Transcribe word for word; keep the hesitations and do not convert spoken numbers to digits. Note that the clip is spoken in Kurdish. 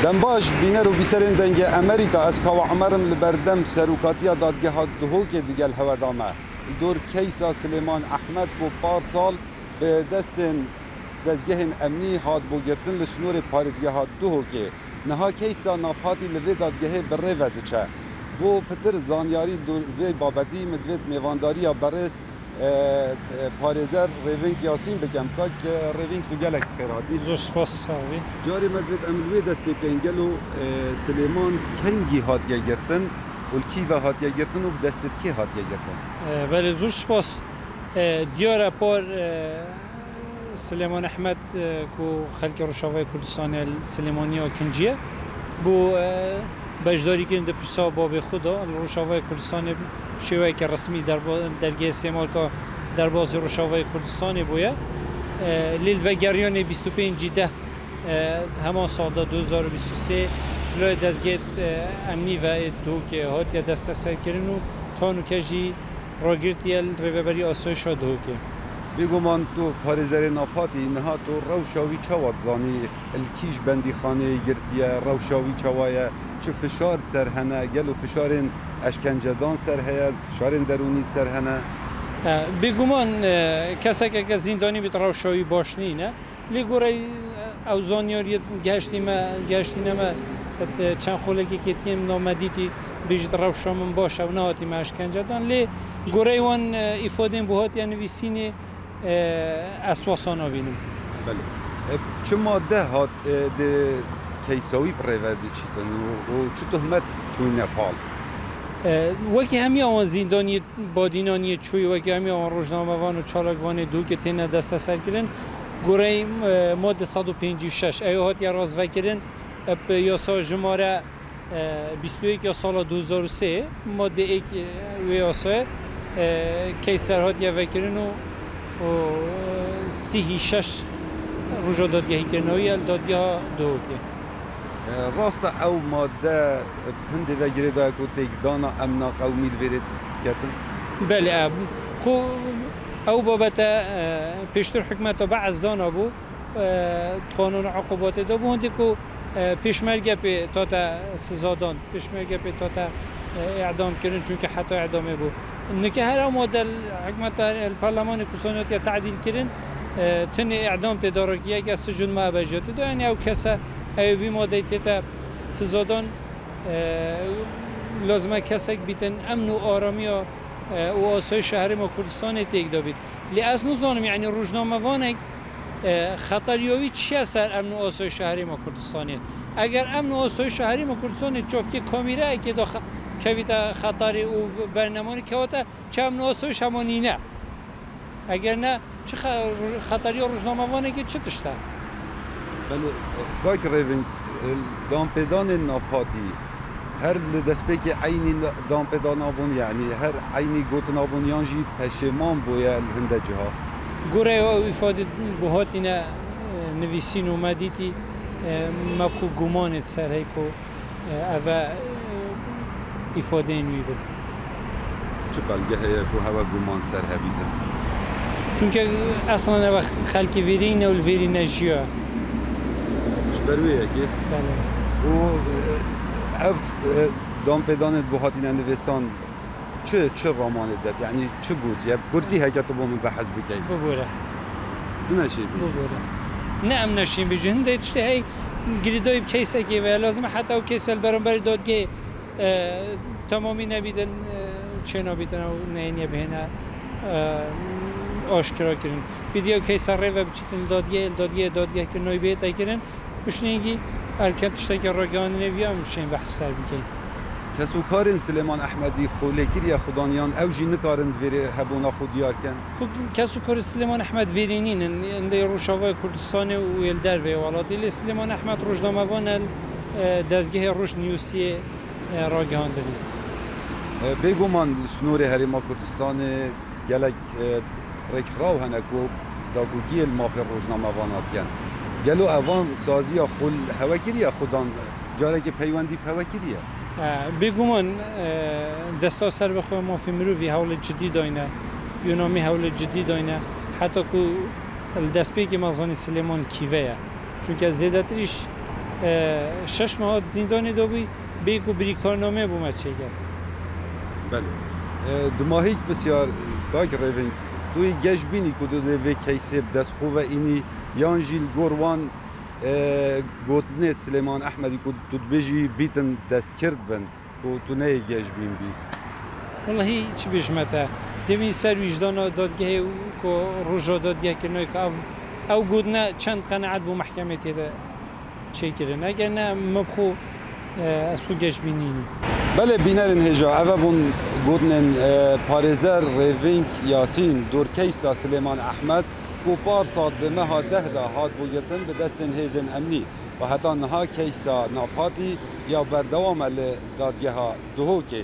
Em baş, bîner û bîserên Dengê Emerîka, ez Kawa Omer im, li berdem serokatiya dadgeha Duhokê digel hewe da me. Li dor keysa Silêman Ehmed ku parsal bi destên dezgehên emnî hat bo girtin li snorê parêzgeha Duhokê. Niha keysa navhatî li vê dadgehê bi rê ve diçe. Bo pitir zanyarî li dor vê babetî min divêt mêvandariya berêz e, e, parêzer Rêvînk Yasîn bikem. Kak, e, Rêvînk, tu gelek xêr hatî. Zor spas, sax bî. Carê me divêt em li wê dest pê bikeyin. Gelo, e, Silêman kengî hatiye girtin û li kî ve hatiye girtin û bi destê kê hatiye girtin? E, belê, zor spas. E, diyar e par, e, Silêman Ehmed, e, ku xelkê Rojavayê Kurdistanê li Silêmaniya Kincî ye, bû, e, beşdarî kirin di pirsa babê xwe de. Li Rojavayê Kurdistanê şêweyeke resmî derba-, dergehê Sêmalka derbazî Rojavayê Kurdistanê bûye. E, lê li vegeriyanê bîst û pêncî deh, e, heman sal de, du hezar û bîst û sê, ji layê dezgehê, e, emnî ve ê Duhokê hatiye desteserkirin û ta nûke jî ragirtiye li Rêveberiya Asayişa Duhokê. Bêguman tu parêzerê navhatî, niha tu rewşa wî çawa dizanî? Li kîj bendîxaneyê girtiye? Rewşa wî çawa ye? Çi fişar ser hene? Gelo fişarên eşkencedan ser heye? Fişarên derûnî ser hene? E, bêguman, e, keseke ke zîndanî bît, rewşa wî baş nîne. Lê goreyî ew zanyariyê gehiştî me, gehiştîne me, çend xolekê kêtikên min da me dîtî, bêjît rewşa min baş e, ew nehatî me eşkence dan. Lê goreyî wan, e, îfadeyên bo hatiye nivîsînê, e, ez wesa nabînim. Belê. E, çi madde hat, e, di keysa wî bi rê ve diçîtin û, û çi tohmet çûyne pal? E, wekî hemiya wan zîndaniyê badînaniyê çûyî, wekî hemiya wan rojnamevan û çalakvanê Duhokê têne desteserkirin. Goreyî, e, madde sed û pêncî û şeş, ew hatiye rastvekirin, e, bi yasa jimare, e, bîst û yek ya sala du hezar û sê, madde êk, e, wê yasayê, e, keyser hatiye vekirin û, û, e, sî û şeş roja dadgehîkirina wî ye li dadgeha Duhokê. E, rast e, ew madde hindê ve girêdayê ku têkdana emna qewmî li vêrê diketin? Belê, e, xwe ew babete, e, pêştir hikûmeta Be'es dana bû, e, qanûn û uqubatê da bû. Hindê ku, e, pêşmerge pê tate sizadan, pêşmerge pê tate, e, îdam kirin, çunke heta îdamê bû. Nike her ew madde li hikûmeta, li Parlemanê Kurdistanê hatiye tedîl kirin, e, tenê îdam tê da ragihî, eger sicûn me ebejiyatê da, yanî ew kese, ew vî madeyê tête sizadan, e, lazim e kesek bîtin emn û aramiya, e, û asayişa Herêma Kurdistanê têk de bît. Lê ez nizanim, yanî rojnamevanek, e, xeteriya wî çi ye ser emn û asayişa Herêma Kurdistanê? Eger emn û asayişa Herêma Kurdistanê çavkê kamîreyekê de xe-, kevîte xeterê û bernemanî kewate, çi emn û asayiş hema nîne? Eger ne, çi xe-, xeteriya rojnamevanekê çi tişt e? Belê, kak Rêvînk, danpêdanên navhatî her li destpêkê eynî danpêdana bûn, yanî her eynî gotina bûn, yan jî peşêman bûye li hinde ciha? Goreyê ew îfadê bo hatîne, e, nivîsîn û me dîtî, e, me xwe gumanê di ser hey ku, e, ev e, e, îfadeyên wî bin. Çi belge heye ku hewe guman ser hevî din? Çunke eslan ev xelkê vêrî ne û li vêrî ne jiya. Ji ber wê yekê? Belê. Û, e, ev, e, danpêdanê bo hatîne nivîsan çi, çi ramanê det? Yanî çi gotiye? Bi kurtî heke tu bo min behs bikey. Bibore. Bineşê bî. Bibore. Ne em neşên bêjin. Hindê tiştê hey girêdayî bi keysekê ve. Lazim e heta ew keyse li beramberî dadgehê, e, temamî nebîtin, e, çênabîtin ew neyêniye bihêne, e, aşkera kirin. Bîdî ew keyse rê ve biçîtin li dadgehê, li dadgehê dadgehkirina wî bihête kirin. Piştî hingî erken tiştekî ragihandinê viya em şên behs ser bikeyn. Kes û karên Silêman Ehmedî xwe lê kiriye xudan yan ew jî nikarin di vêrê hebûna xwe diyar kin? Xwe kes û karê Silêman Ehmed vêrî nînin, hindê Rojavayê Kurdistanê û yê li derveyê welatê. Lê Silêman Ehmed rojnamevan e, e, dezgehê Roj Newsiyê, e, ragihandinê. E, bêguman li snorê Herêma Kurdistanê gelek, e, rêkxiraw hene ku dakokiyê li mafê rojnamevana dikin. Gelo evan saziya xwe li hewe kiriye, xudan carekê peywendî bi hewe kiriye? E, bêguman, e, desta serbixwe mafê mirovî hewlê cidî dayne, yûnamî hewlê cidî dayne, heta ku li destpêkê me zanî Silêman li kî ve ye. Çunke zêdetirîş E, şeş meha di zîndanê de bû, bê ku birîkarname bo me çêket. Belê. E, Dimahîk pisyar, kak Rêving, tu yê geş bînî ku tu dê vê keysê bi dest xwe ve înî, yan jî li gor wan, e, gotinê Silêman Ehmedî ku tu dibêjî bîtin destkirdbin, ku tu neyê geş bîn bî? Wellahî çi bêjime te, demî ser wîjdana dadgehê û ku roja dadgeh kirine ku ev, ew gotine çend qenaet bo mehkemê tê de çêkirin. Eger ne, min bi xwe, e, ez xwe geş bînî nînim. Belê bînerên hêja, ev e bûn gotinên, e, parêzer Rêving Yasîn li dor keysa Silêman Ehmed ku parsa di meha deh de hat bûgirtin bi destên hêzên emnî û heta niha keysa navhatî ya berdewam e li dadgeha Duhokê.